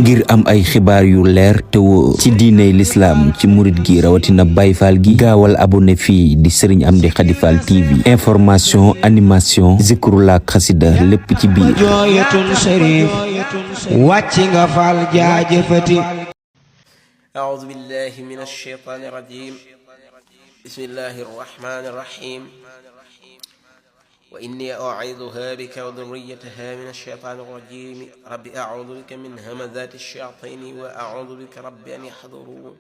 ngir am ay xibaar yu leer te wóor ci diiney lislaam ci murit gi rawatina Baay Faal gi gaawal abonné fii di Serigne Amdy Khady Fall TV information animation zikrullah xasida lépp ci biir wàcc nga Fall jaajëfati أعوذ بالله من الشيطان الرجيم بسم الله الرحمن الرحيم وإني أعيذها بك وذريتها من الشيطان الرجيم رب أعوذ بك من همزات الشياطين وأعوذ بك رب أن يحضرون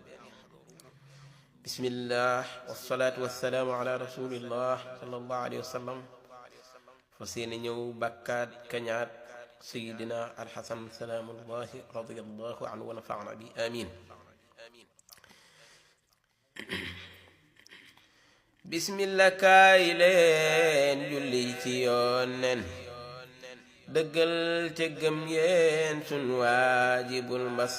بسم الله والصلاة والسلام على رسول الله صلى الله عليه وسلم فسين نيو بكات كنيات سيدنا الحسن سلام الله رضي الله عنه ونفعنا به آمين bismillah kaay leen julli ci yónneen dëggal te gëm yeen sun waajibul mbas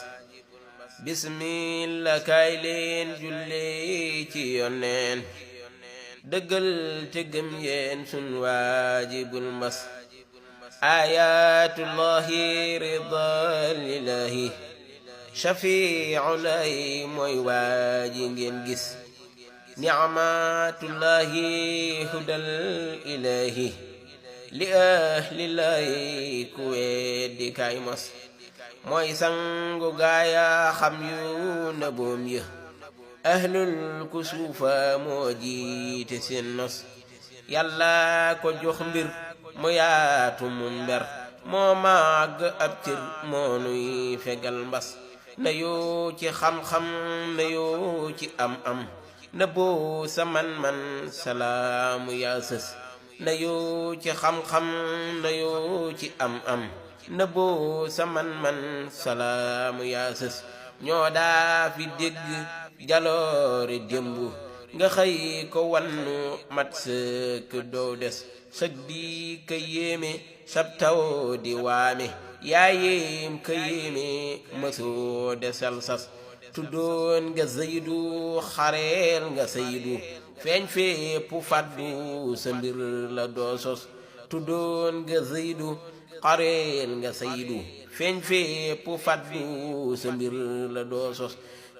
bismillah kaay leen julli ci yónneen dëggal te gëm yeen sun waajibul mbas ayatullahi ridal ilahi shafi'ulahi mooy waaji ngeen gis ni'matullahi hudal ilahi li ahlillahi ku weddi kay mos mooy sangu gaaya xam yu na boom ya ahlul kusuufa moo jiite seen nos yàlla ko jox mbir mu yaatu mu mber moo màgg ab cër moo nuy fegal mbas na yoo ci xam-xam na yoo ci am-am na boo sa man-man salaamu yaa sës na yoo ci xam-xam na yoo ci am-am na boo sa man-man salaamu yaa sës ñoo daa fi dégg jaloore démb nga xëy ko wannu mat sëkk doo des sëg di ka yéeme sab taw di waame yaa yéem ka yéeme mësoo desal sas tuddoon nga zaydu xareel nga saydu feeñ fépp faddu sa mbir la doo sos tuddoon nga zaydu xareel nga saydu feeñ fépp faddu sa mbir la doo sos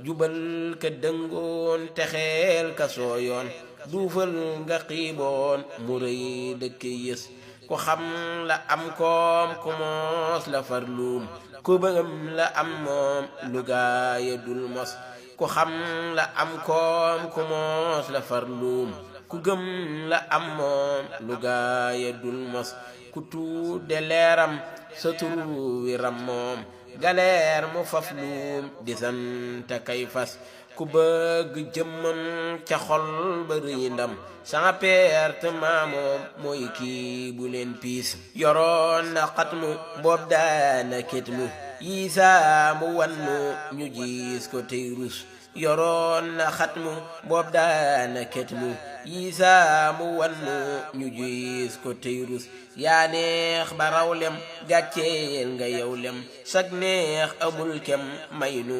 jubal ka dëngoon texeel ka sooyoon duufal nga xiiboon mu rëy dëkk yës ku xam la am koom ku moos la farluum ku bëggam la am moom lu gaaya dul mos ku xam la am koom ku moos la farluum ku gëm la am moom lu gaaya dul mos ku tudde leeram sa turu wi ram moom galeer mu faf luum di sant kay fas ku bëgg jëmmam ca xol ba rëy ndam sans perte ma moom mooy kii bu leen piis yoroon na xatmu boob daana ketmu yiisa mu wannu ñu gis ko tey rus yoroon na xatmu boob daana ketmu yiisa mu wannu ñu gis ko tey rus yaa neex ba raw lem gàcceel nga yow lem sag neex amul kem may nu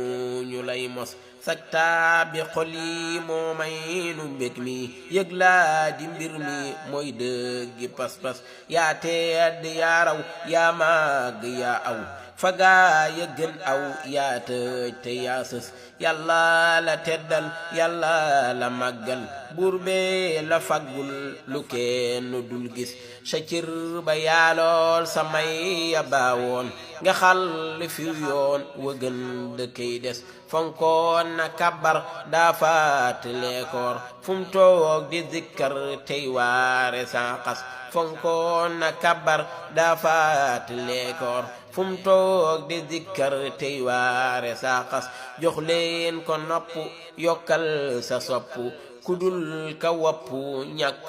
ñu lay mos sakta bi xol yi moo may nu mbég mi yëg laa di mbir mi mooy dëggi pas-pas yaa tedd yaa raw yaa màgg yaa aw fagaa ya gën aw yaa tëj te yaa sës yàlla la teddal yàlla la màggal buur bee la faggul lu kenn dul gis sa cër ba yaalool sa may ya baawoon nga xal fi yoon wa gën dëkkay des fonkoon na kabar daa faat leekoor fum toog di zikkar tey waare sa xas fonkoon na kabar daa faat leekoor fum toog di zikkar tey waare sa xas jox leen ko nopp yokkal sa sopp kudul ka wappu ñàkk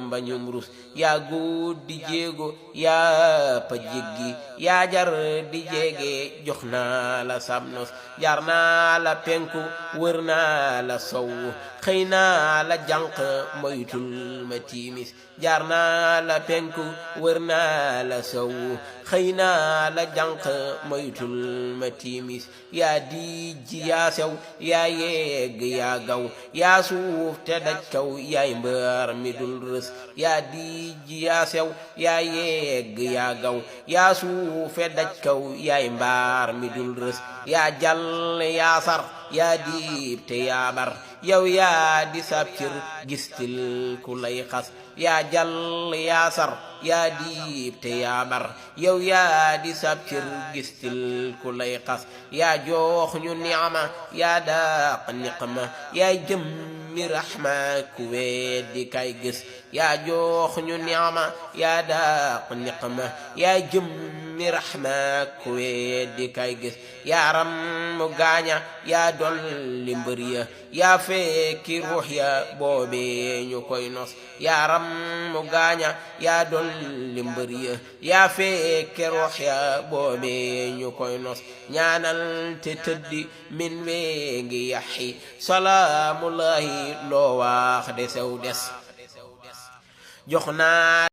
mbañum rus yaa guddi jéego yaa pa jéggi yaa jar di jéege jox naa la samnos jar naa la penku wër naa la sowu xëy naa la jànq moytul ma timis jar naa la penku wër naa la sowu xëy naa la jànq moytul ma timis yaa dijji yaa sew yaa yegg yaa gaw yaa suuf te daj kaw yaay mbër mi dul rës yaa dijj yaa sew yaa yegg yaa gaw yaa suufe daj kaw yaay mbaar mi dul rës yaa jàll yaa sar yaa diib te yaa bar yow yaa di sab cër gistil ku lay xas yaa jàll yaa sar yaa diib te yaa bar yow yaa di sab cër gistil ku lay xas yaa jox ñu ni'ma yaa daaq niqma yaay jëmmi raxma ku weddi kay gis yaa jox ñu ni'ma yaa daaq niqma yaay jëmmi raxma ku weddi kay gis yaa ram mu gaaña yaa dolli mbër ya yaa fekki ruux ya boobe ñu koy nos yaa ram mu gaaña yaa dolli mbër ya yaa fekki ruux ya boobe ñu koy nos ñaanal te tëddi min wee ngi yaxi salaamulahi loo wax de sew des jox naa